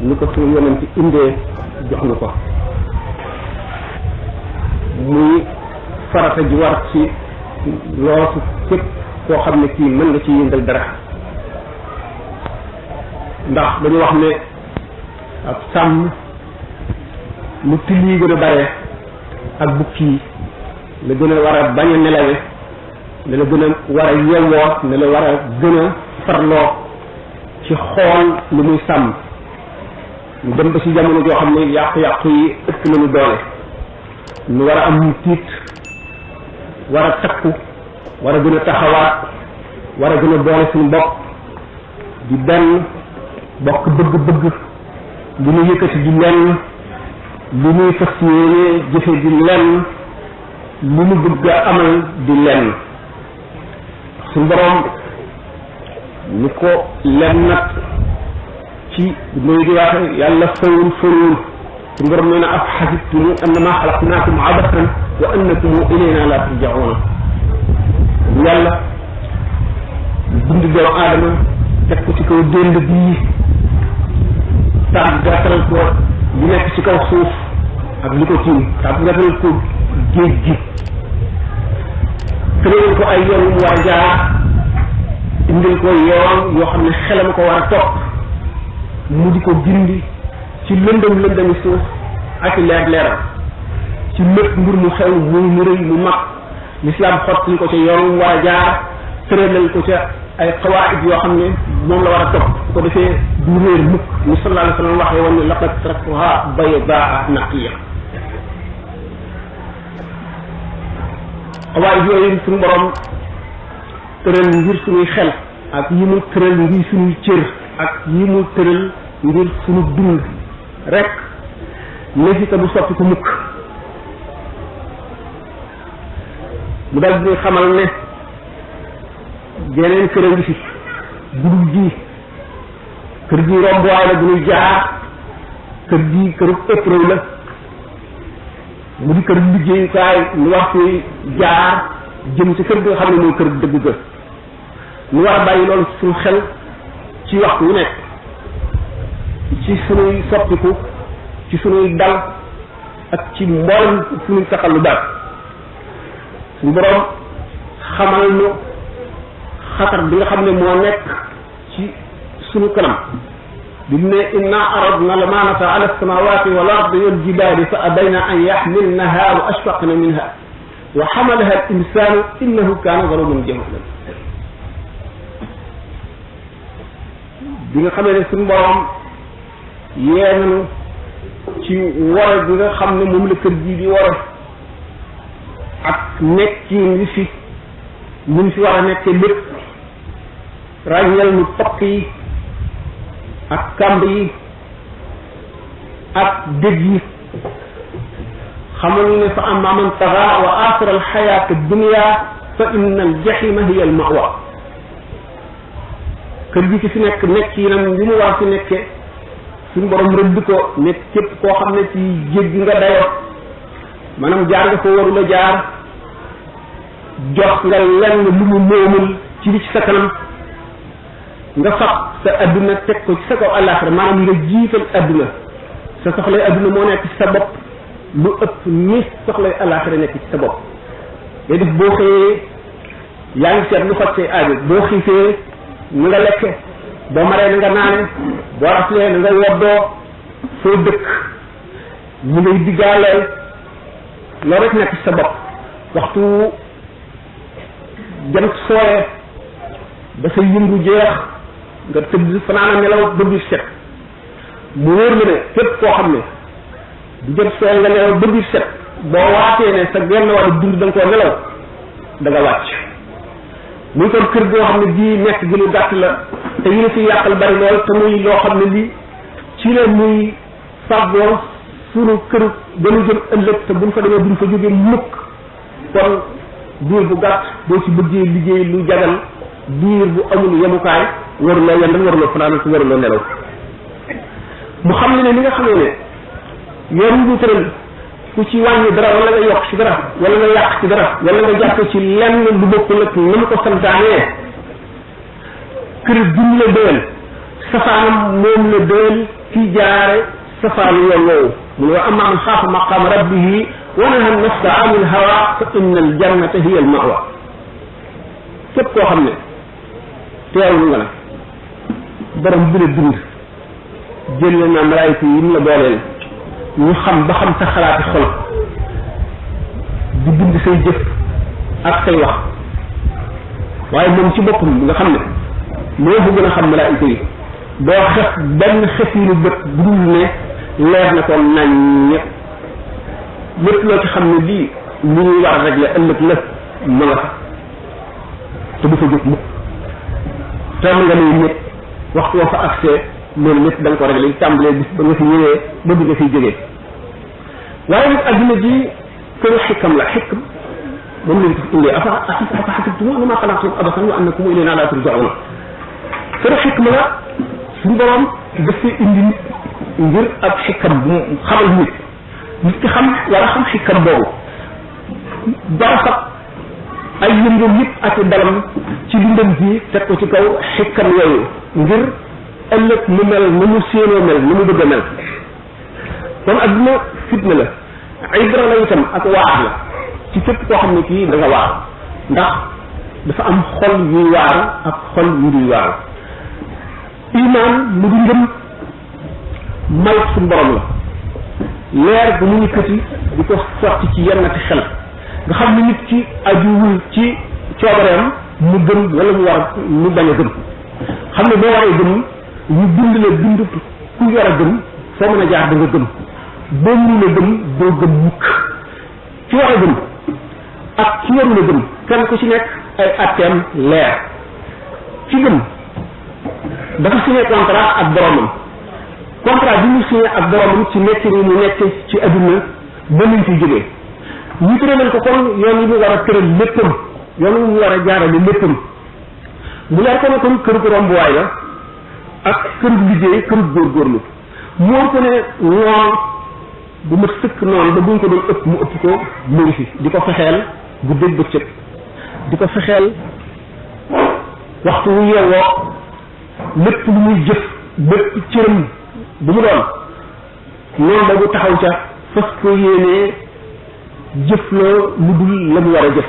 ni ko suñu yonent indee jox na ko muy farata ji war ci loosu képp koo xam ne kii mën nga ci yëngal dara ndax dañu wax ne ak sàmm lu till yi gën a bare ak bukki yi la gën a war a bañ a nelawe ne la gën a war a yewwoo ne la war a gën a farloo ci xool lu muy sàmm ñu dem ba ci jamono joo xam ne yàqu-yàqu yi ëpp nañu doole ñu war a am tiit war a takku war a gën a taxawaat war a gën a boole suñu bopp di benn bokk bëgg-bëgg li ñu yëkkati di lenn li ñuy fas yéene jëfe di lenn li ñu bëgg a amal di lenn suñu borom ni ko lenn nag ci muy di wax yàlla fawul suñu borom nee na af xasibtum annama xalaqnaakum abasan wa annakum ilayna la turjauna yàlla bind doomu aadama teg ko ci kaw dénd bii tàggatal ko li nekk ci kaw suuf ak li ko tiim tàggatal ko géej gi tëral ko ay yoon mu war a jaar indil ko yoon yoo xam ne xelam ko war a topp mu di ko gindi ci lëndami suuf ak leer leeram ci lépp mbir mu xew mu rëy mu mag l'islam xotti ko ca yoon mu war a jaar tëralal ko ca ay qawaid yoo xam ne moom la war a topp bu ko defee du réer mukk ni sallallahu alayhi wa sallam waxee woon ne laqad taraktuha baydaa naqiya qawaid yooyu suñu borom tëral ngir suñuy xel ak yi mu tëral ngir suñuy cër ak yi mu tëral ngir suñu dund rek ne fi te du soppi ko mukk mu dal di xamal ne geneen kër a ngi fi budul ji kër gi rombuwaay la bu ñuy jaar kër gi këru épreuve la mu di kër liggéeyukaay ñu wax fi jaar jëm ci kër gi nga xam ne mooy kër dëgg ga ñu war a bàyyi loolu suñu xel ci waxtu wu nekk ci suñuy soppiku ci suñuy dal ak ci mboolem suñuy taxallubaat suñu borom xamal nu xatar bi nga xam ne moo nekk ci suñu kanam bi ne inna aradna lamanata ala alsamawati wal ardi wal jibali fa abayna an yaxmilnaha wa ashfaqna minha wa xamalaha al insanu innahu kana zaluman jahulan bi nga xamee ne suñu borom yee nañu ci wore bi nga xam ne moom la kër gi di wore ak nekkin wi fi ñu fi war a nekke lépp ràññal nu tokk yi ak kàmb yi ak dëj yi xamal ne fa amma man taxa wa axira alxayaat addunia fa inna aljahima hiya almawa kër gi ci fi nekk yi nam li mu war fi nekke suñu borom rëdd ko nekk képp koo xam ne ci jéggi nga dayo maanaam jaar nga ko warula jaar jox nga lenn lu mu moomul ci li ci sa kanam nga fab sa adduna teg ko ci sa kaw àllaaxira maanaam nga jiital adduna sa soxlay adduna moo nekk ci sa bopp lu ëpp ni soxlay àllaaxira nekk ci sa bopp day def boo xëyee yaa ngi seet lu faj say aajo boo xiifee na nga lekke boo maree na nga naane boo raflee na nga woddoo foo dëkk ñu ngay diggaaleel loolu rek nekk ci sa bopp waxtu jant sooyee ba sa yëngu jeex nga tëdd fanaana nelaw ba biir set mu wóor la ne képp koo xam ne du jant sooyee nga nelaw ba biir set boo waatee ne sa genn wàllu dund da nga koo nelaw da nga wàcc muy kon kër goo xam ne bii nekk gi lu gàtt la te yi ñu fi yàqal bari lool te muy loo xam ne lii ci la muy fàggoo sunu kër dañu jëm ëllëg te buñ fa demee duñ fa jógee mukk kon diir bu gàtt boo ci bëggee liggéey lu jagal diir bu amul yemukaay waruloo yendal waruloo fanaan ko waruloo nelaw mu xam ne li nga xamee ne yoon ñu tëral ku ci wàññi dara wala nga yokk ci dara wala nga yàq ci dara wala nga jàpp ci lenn lu bokkul ak na mu ko santaanee kër gi la doyal safaanam moom la doyal ki jaare safaanu yoon woowu mu ne wa amma man xaafa maqaama rabbihi wa naha nafsa anil hawa fa inna al jannata hiya al mawa képp koo xam ne teewlu nga la borom bi la bind jël na malaayika yi mu la booleel ñu xam ba xam sa xalaati xol di bind say jëf ak say wax waaye moom ci boppam nga xam ne moo fa gën a xam malaayika yi doo xef benn xefiinu bët bu dul ne leer na ko nañ ñëpp lépp loo ci xam ne lii lu ñuy war rek la ëllëg la ma nga fa te du fa jóg mukk tam nga lay nit waxtu woo fa accès loolu lépp da nga ko réglé tàmbalee bis ba nga fi ñëwee ba bi nga fiy jógee waaye nag adduna ji këru xikam la xikam moom lañ ko fi indee afa xasibtum annama xalaqnakum abasan wa annakum ilayna la turja'un këru xikma la suñu borom dafa indi nit ngir ak xikam bu xamal nit ki xam war a xam xikam boobu dara sax ay yëngoom yëpp ak dalam ci dundam ji teg ko ci kaw xikam yooyu ngir ëllëg mu mel ni mu séenoo mel ni mu bëgg a mel kon adduna fitna la ibra la itam ak waar la ci képp koo xam ne kii da nga waar ndax dafa am xol yuy waaru ak xol yu duy waaru iman mu di ngëm may suñu borom la leer bu mu yëkkati di ko sotti ci yennati xel nga xam ne nit ki ajuwul ci coobareem mu gëm wala mu war mu bañ a gëm xam ne boo waree gëm ñu bind la bind ku war a gëm foo mën a jaar da nga gëm boo mënul a gëm doo gëm mukk ci war a gëm ak ci warul a gëm kenn ku ci nekk ay atteem leer ci gëm dafa signé contrat ak boromam contrat bi mu signé ak boromam ci nekk ni mu nekk ci adduna ba nuñ fi jógee ñu tëralal ko kon yoon yi mu war a tëral léppam yoon yi mu war a jaarale léppam mu leer ko ne kon kër gu rombuwaay la ak kër gu liggéey kër gu góorgóorlu mu war ko ne noon bu ma sëkk noonu ba buñ ko doon ëpp mu ëpp ko mu ngi fi di ko fexeel guddeeg bëccëg di ko fexeel waxtu wu yeewoo lépp lu muy jëf bépp cëram bu mu doon noonu ba bu taxaw ca fas ko yéenee jëf loo lu dul la mu war a jëf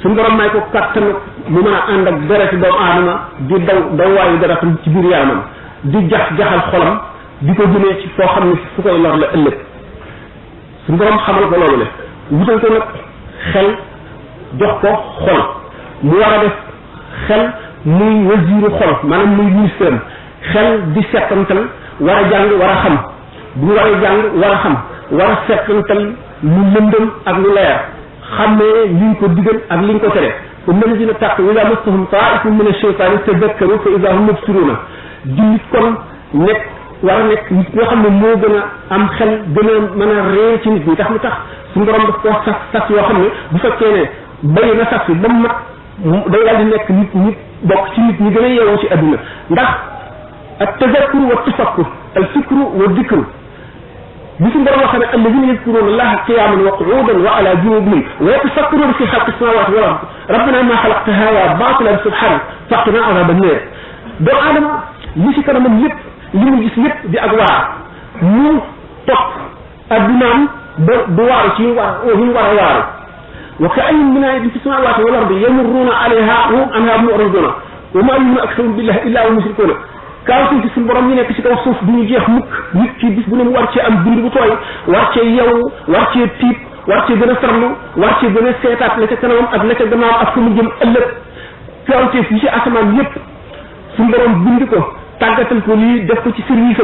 suñu borom may ko kàttan mu mën a ànd ak dereti doomu aadama di daw waayu deretam ci biir yaramam di jaxal xolam di ko jëmee ci foo xam ne fu koy lor la ëllëg suñu borom xamal ko loolu le wutal ko nag xel jox ko xol mu war a def xel muy wasiiru xol maanaam muy ministère xel di settantal war a jàng war a xam bu ñu war a jàng war a xam war a settantal lu lëndëm ak lu leer xamee liñ ko digal ak liñ ko tere ko mën dina tàq ila massahum taa'ifun min ash-shaytaani tadakkaru fa idaa hum mubsiruuna jullit kon nekk war a nekk nit ñoo xam ne moo gën a am xel gën a mën a ree ci nit ñi tax lu tax suñu borom daf koo sas yoo xam ne bu fekkee ne bay na sas yi ba mu mat day daal di nekk nit bokk ci nit ñi gën a yeewu ci adduna ndax ak tadakkur wa tafakkur al fikru wa dikru bi suñu borom waxee ne alladina yadkuruna allaha qiyaman wa qu'udan wa ala junubihim wa yatafakkaruna fi xalqi samawati wal ard rabbana ma xalaqta hada batilan subhanak faqina adhaban nar doomu aadama li ci kanamam lépp li mu gis lépp di ak waar mu topp addunaam ba du waaru ci yi mu war a waaru wa ka ayyin min ayatin fi samawati wal ardi yamurruna alayha wa hum anha mu'riduna wa ma yu'minu aktharuhum billahi illa hum mushrikuna kaawteef ci suñu borom ñu nekk ci kaw suuf du ñu jeex mukk nit ki bis bu ne mu war cee am bind bu tooy war cee yeewu war cee tiit war cee gën a farlu war cee gën a seetaat la ca kanamam ak la ca gannaaw ak fa mu jëm ëllëg kaawteef yi ci asamaan yépp suñu borom bind ko tàggatal ko lii def ko ci service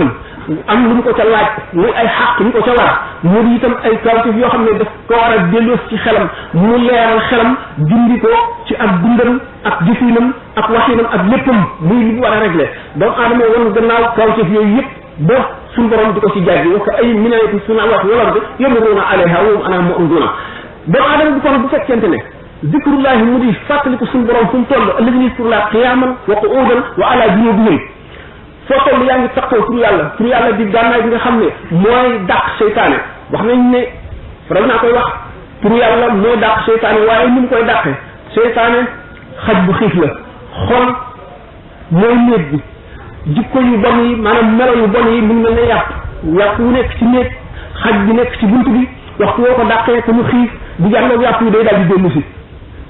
am lu mu ko ca laaj muy ay xàq ñu ko ca war mu di itam ay kaawteef yoo xam ne daf ko war a delloos ci xelam mu leeral xelam dindi ko ci ak dundam ak jëfinam ak waxinam ak léppam muy li mu war a réglé doomu aadama wan gannaaw kaawteef yooyu yëpp ba suñu borom di ko ci jàggi wax ay minayatin samawati wal ardi yamurruna alayha wa hum anha mu'riduna doomu aadama bu kon bu fekkente ne zikrullahi mu di fàttaliku suñu borom fu mu toll alladina yadkurullaha qiyaman wa qu'udan wa ala junubihim foo toll yaa ngi taxaw tur yàlla di gànnaay bi nga xam ne mooy dàq seytaane wax nañ ne faral naa koy wax tur yàlla mooy dàq seytaane waaye ni mu koy dàqee seytaane xaj bu xiif la xol mooy néeg bi jikko yu bon yi maanaam melo yu bon yi mu ngi mel ne yàpp wu nekk ci néeg xaj bi nekk ci bunt bi waxtu woo ko dàqee te mu xiif di jàlloog yàpp yi day daal di dellu si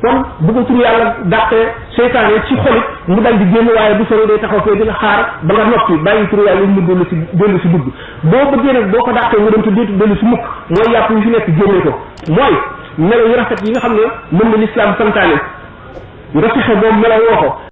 kon bu ko turu yàlla dàqee seytaane ci xolit mu dal di génn waaye bu sore day taxaw fee di la xaar ba nga noppi bàyyi turu yàlla mu dellu si dugg boo bëggee nag boo ko dàqee nga dem te déetu dellu si mukk mooy yàpp yi fi nekk génne ko mooy melo yu rafet yi nga xam ne mën na lislaam santaane nga fexe boobu melo woo ko